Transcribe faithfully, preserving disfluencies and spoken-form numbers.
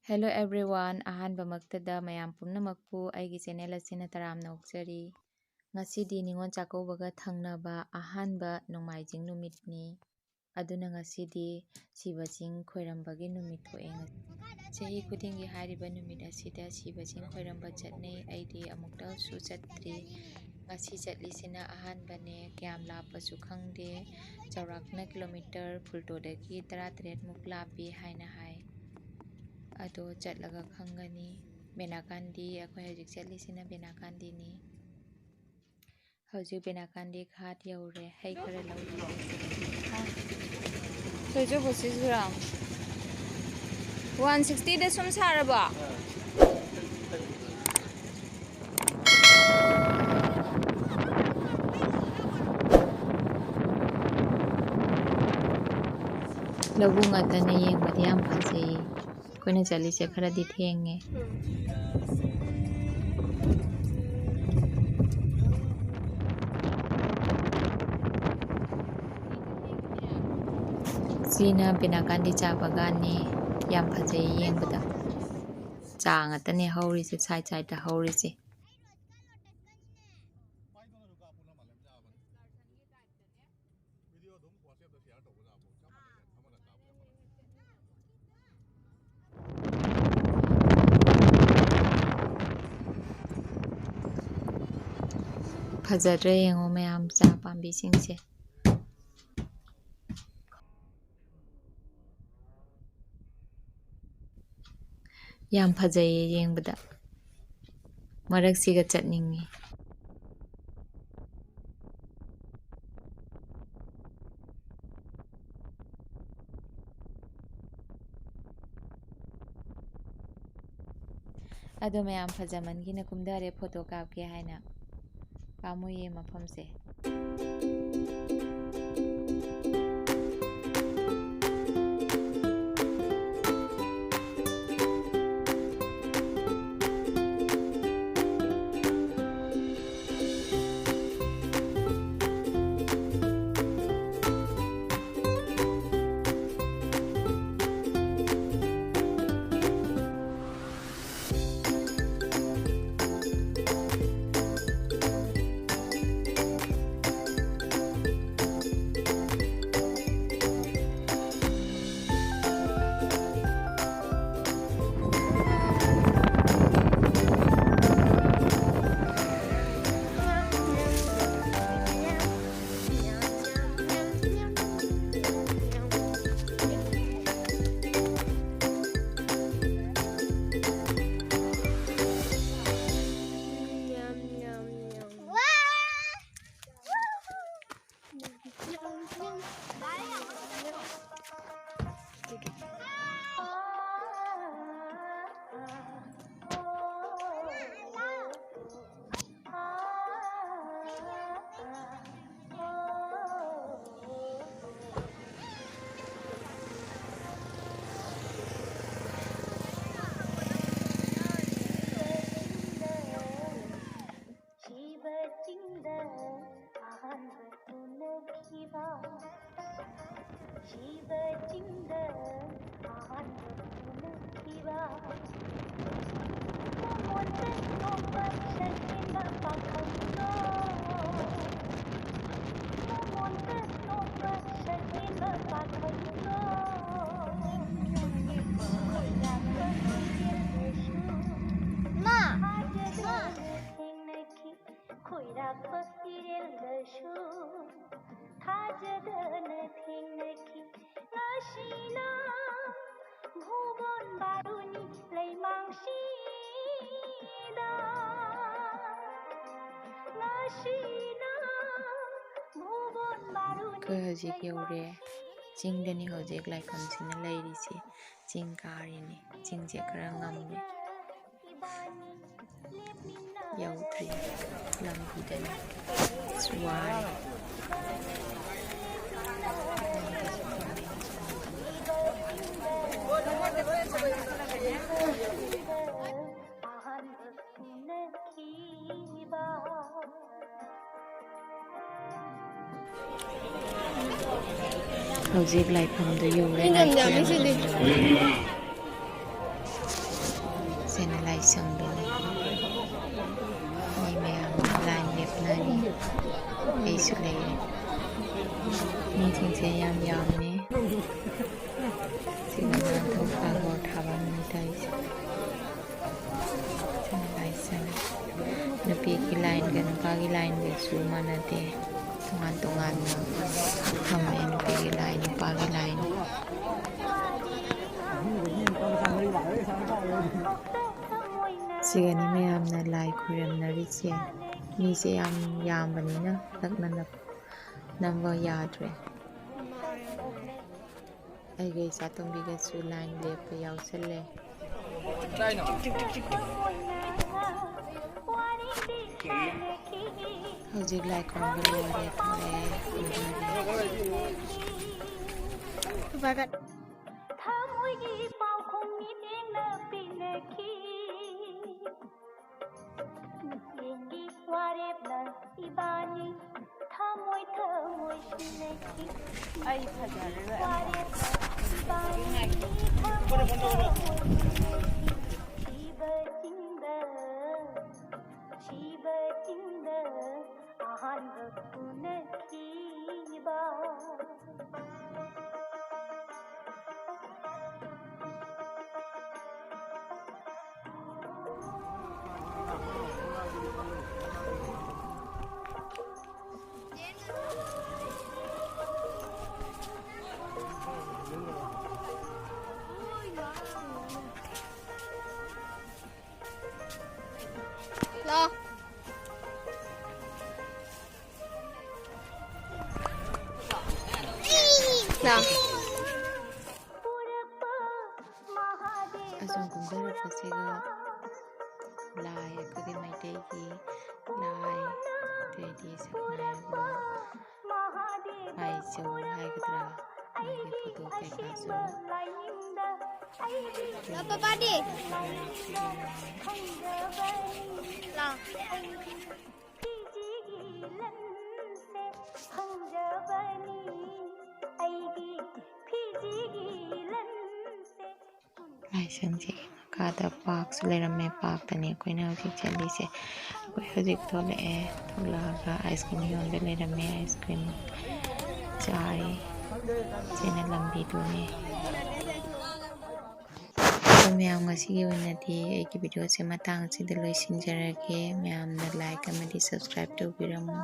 Hello everyone, ꯑꯍꯥꯟꯕꯃꯛꯇꯗ ꯃꯌꯥꯝ ꯄꯨꯝꯅꯃꯛꯄꯨ ꯑꯩꯒꯤ channel ꯑꯁꯤꯅ ꯇꯔꯥꯝꯅ ꯑꯣꯛꯆꯔꯤ꯫ ꯉꯁꯤꯗꯤ ꯅꯤꯉꯣꯜ ꯆꯥꯛꯀꯧꯕꯒ ꯊꯪꯅꯕ ꯑꯍꯥꯟꯕ ꯅꯣꯡꯃꯥꯏꯖꯤꯡ ꯅꯨꯃꯤꯠꯅꯤ꯫ ꯑꯗꯨꯅ ꯉꯁꯤꯗꯤ ꯁꯤꯕ ꯆꯤꯡ ꯈꯣꯏꯔꯝꯕꯒꯤ ꯅꯨꯃꯤꯠ ꯊꯣꯛꯑꯦ꯫ ꯆꯍꯤ ꯈꯨꯗꯤꯡꯒꯤ ꯍꯥꯏꯔꯤꯕ ꯅꯨꯃꯤꯠ ꯑꯁꯤꯗ ꯁꯤꯕ ꯆꯤꯡ ꯈꯣꯏꯔꯝꯕ ꯆꯠꯅꯩ꯫ ꯑꯩꯗꯤ ꯑꯃꯨꯛꯇꯁꯨ ꯆꯠꯇ꯭ꯔꯤ꯫ ꯉꯁꯤ ꯆꯠꯂꯤꯁꯤꯅ ꯑꯍꯥꯟꯕꯅꯦ꯫ ꯀꯌꯥꯝ ꯂꯥꯞꯄꯁꯨ ꯈꯪꯗꯦ꯫ ꯆꯥꯎꯔꯥꯛꯅ kilometre ꯐꯨꯜꯇꯣꯗꯒꯤ ꯇꯔꯥꯇꯔꯦꯠꯃꯨꯛ ꯂꯥꯞꯄꯤ ꯍꯥꯏꯅ ꯍꯥꯏ꯫ ꯑꯗꯣ ꯆꯠꯂꯒ ꯈꯪꯒꯅꯤ꯫ ꯕꯦꯅꯥꯀꯥꯟꯗꯤ, ꯑꯩꯈꯣꯏ ꯍꯧꯖꯤꯛ ꯆꯠꯂꯤꯁꯤꯅ ꯕꯦꯅꯥꯀꯥꯟꯗꯤꯅꯤ꯫ ꯍꯧꯖꯤꯛ ꯕꯦꯅꯥꯀꯥꯟꯗꯤ ꯘꯥꯠ ꯌꯧꯔꯦ꯫ ꯍꯩ ꯈꯔ ꯂꯧꯈꯤꯒꯦ꯫ ꯊꯣꯏꯖꯨ ꯕꯣꯁꯤꯁꯨꯔꯥꯝ꯫ One sixtyꯗ ꯁꯨꯝ ꯁꯥꯔꯕꯣ? ꯂꯧꯕꯨꯛ ꯉꯥꯛꯇꯅꯦ, ꯌꯦꯡꯕꯗꯤ ꯌꯥꯝ ꯐꯖꯩ꯫ ꯑꯩꯈꯣꯏꯅ ꯆꯠꯂꯤꯁꯦ ꯈꯔꯗꯤ ꯊꯦꯡꯉꯦ꯫ ꯁꯤꯅ ꯕꯦꯅꯥꯀꯥꯟꯗꯤ ꯆꯥ ꯕꯒꯥꯟꯅꯤ꯫ ꯌꯥꯝ ꯐꯖꯩ ꯌꯦꯡꯕꯗ꯫ ꯆꯥ ꯉꯥꯛꯇꯅꯦ ꯍꯧꯔꯤꯁꯦ, side sideꯇ ꯍꯧꯔꯤꯁꯦ꯫ ꯐꯖꯗ꯭ꯔꯥ ꯌꯦꯡꯉꯣ ꯃꯌꯥꯝ, ꯆꯥ ꯄꯥꯝꯕꯤꯁꯤꯡꯁꯦ꯫ ꯌꯥꯝ ꯐꯖꯩꯌꯦ ꯌꯦꯡꯕꯗ꯫ ꯃꯔꯛꯁꯤꯒ ꯆꯠꯅꯤꯡꯉꯤ꯫ ꯑꯗꯣ ꯃꯌꯥꯝ ꯐꯖꯃꯟꯒꯤꯅ ꯀꯨꯝꯊꯔꯦ photo ꯀꯥꯞꯀꯦ ꯍꯥꯏꯅ꯫ ꯄꯥꯝꯃꯨꯏꯌꯦ ꯃꯐꯝꯁꯦ꯫ ꯂꯁꯨ ꯊꯥꯖꯗꯅ ꯊꯦꯡꯅꯈꯤ꯫ ꯉꯁꯤꯅ ꯚꯨꯕꯟ ꯕꯥꯔꯨꯅꯤ ꯂꯩꯃꯥꯡꯁꯤꯗ꯫ ꯉꯁꯤꯅ ꯚꯨꯕꯟ ꯕꯥꯔꯨꯅꯤ ꯑꯩꯈꯣꯏ ꯍꯧꯖꯤꯛ ꯌꯧꯔꯦ꯫ ꯆꯤꯡꯗꯅꯤ ꯍꯧꯖꯤꯛ ꯂꯥꯏꯐꯝꯁꯤꯅ ꯂꯩꯔꯤꯁꯦ꯫ ꯆꯤꯡ ꯀꯥꯔꯤꯅꯤ꯫ ꯆꯤꯡꯁꯦ ꯈꯔ ꯉꯝꯃꯦ꯫ ꯌꯧꯗ꯭ꯔꯤ꯫ ꯂꯝꯕꯤꯗꯅꯤ꯫ ꯑꯁ, ꯋꯥꯔꯦ꯫ ꯍꯧꯖꯤꯛ ꯂꯥꯏꯐꯝꯗꯨ ꯌꯧꯔꯦ꯫ ꯃꯤ ꯉꯝꯗꯕꯅꯤ ꯁꯤꯗꯤ꯫ ꯁꯤꯅ ꯂꯥꯏꯁꯪꯗꯨꯅꯤ꯫ ꯃꯤ ꯃꯌꯥꯝ ꯂꯥꯏꯟ ꯂꯦꯞꯅꯔꯤ꯫ ꯑꯩꯁꯨ ꯂꯩꯔꯦ꯫ ꯃꯤꯁꯤꯡꯁꯦ ꯌꯥꯝ ꯌꯥꯝꯃꯦ꯫ ꯁꯤꯅ ꯃꯥꯙꯕ ꯁꯥꯒꯣꯔ ꯊꯥꯕꯝꯅꯤ ꯇꯧꯔꯤꯁꯦ꯫ ꯁꯤꯅ ꯂꯥꯏꯁꯪ꯫ ꯅꯨꯄꯤꯒꯤ ꯂꯥꯏꯟꯒ ꯅꯨꯄꯥꯒꯤ ꯂꯥꯏꯟꯒꯁꯨ ꯃꯥꯟꯅꯗꯦ꯫ ꯇꯣꯉꯥꯟ ꯇꯣꯉꯥꯟꯅ ꯊꯝꯃꯦ꯫ ꯅꯨꯄꯤꯒꯤ ꯂꯥꯏꯟ, ꯅꯨꯄꯥꯒꯤ ꯂꯥꯏꯟ꯫ ꯁꯤꯒꯅꯤ ꯃꯌꯥꯝꯅ ꯂꯥꯏ ꯈꯨꯔꯨꯝꯅꯔꯤꯁꯦ꯫ ꯃꯤꯁꯦ ꯌꯥꯝ ꯌꯥꯝꯕꯅꯤꯅ ꯅꯛꯅ ꯅꯞ-, ꯅꯝꯕ ꯌꯥꯗ꯭ꯔꯦ꯫ ꯑꯩꯒ ꯏꯆꯥꯇꯣꯝꯕꯤꯒꯁꯨ ꯂꯥꯏꯟ ꯂꯦꯞꯄ ꯌꯥꯎꯁꯜꯂꯦ꯫ ꯍꯧꯖꯤꯛ ꯂꯥꯏ ꯈꯨꯔꯨꯝꯕ ꯂꯣꯏꯔꯦ, ꯊꯣꯛꯂꯛꯑꯦ꯫ ꯊꯃꯣꯏꯒꯤ ꯄꯥꯎꯈꯨꯝ ꯃꯤꯠꯌꯦꯡꯅ ꯄꯤꯅꯈꯤ꯫ ꯃꯤꯠꯌꯦꯡꯒꯤ ꯋꯥꯔꯦꯞꯅ ꯏꯕꯥꯅꯤ ꯊꯃꯣꯏ ꯊꯃꯣꯏ ꯁꯤꯟꯅꯈꯤ꯫ ꯑꯩ ꯐꯖꯔꯔꯣꯏ꯫ ꯋꯥꯔꯦꯞꯅ ꯏꯕꯥꯅꯤ ꯊꯃꯣꯏ ꯊꯃꯣꯏ ꯁꯤꯟꯅꯈꯤ꯫ ꯁꯤꯕ ꯆꯤꯡꯗ, ꯁꯤꯕ ꯆꯤꯡꯗ ꯑꯍꯥꯟꯕ ꯎꯅꯈꯤꯕ꯫ ꯑꯁꯨꯝ ꯀꯨꯝꯊꯔꯛꯄꯁꯤꯒ ꯂꯥꯏ, ꯑꯩꯈꯣꯏꯒꯤ ꯃꯩꯇꯩꯒꯤ ꯂꯥꯏ, ꯑꯗꯩꯗꯤ ꯁꯛꯅꯥꯏꯕ, ꯂꯥꯏꯖꯧ ꯍꯥꯏꯒꯗ꯭ꯔꯥ, ꯃꯣꯏꯒꯤ ꯐꯣꯇꯣ ꯀꯩꯀꯥꯁꯨ꯫ ꯄꯥꯄꯥꯗꯤ? ꯂꯥꯎ꯫ ꯂꯥꯏꯁꯪꯁꯤꯒꯤ ꯃꯈꯥꯗ ꯄꯥꯔꯛꯁꯨ ꯂꯩꯔꯝꯃꯦ꯫ ꯄꯥꯔꯛꯇꯅꯤ ꯑꯩꯈꯣꯏꯅ ꯍꯧꯖꯤꯛ ꯆꯠꯂꯤꯁꯦ꯫ ꯑꯩꯈꯣꯏ ꯍꯧꯖꯤꯛ ꯊꯣꯛꯂꯛꯑꯦ꯫ ꯊꯣꯛꯂꯛꯑꯒ ꯑꯥꯏꯁ ꯀ꯭ꯔꯤꯝ ꯌꯣꯟꯕ ꯂꯩꯔꯝꯃꯦ꯫ ꯑꯥꯏꯁ ꯀ꯭ꯔꯤꯝ ꯆꯥꯔꯤ꯫ ꯁꯤꯅ ꯂꯝꯕꯤꯗꯨꯅꯤ꯫ ꯑꯗꯣ ꯃꯌꯥꯝ, ꯉꯁꯤꯒꯤ ꯑꯣꯏꯅꯗꯤ ꯑꯩꯒꯤ ꯚꯤꯗꯤꯑꯣꯁꯦ ꯃꯇꯥꯡ ꯑꯁꯤꯗ ꯂꯣꯏꯁꯤꯟꯖꯔꯒꯦ꯫ ꯃꯌꯥꯝꯅ ꯂꯥꯏꯛ ꯑꯃꯗꯤ ꯁꯕꯁꯀ꯭ꯔꯥꯏꯕ ꯇꯧꯕꯤꯔꯝꯃꯨ꯫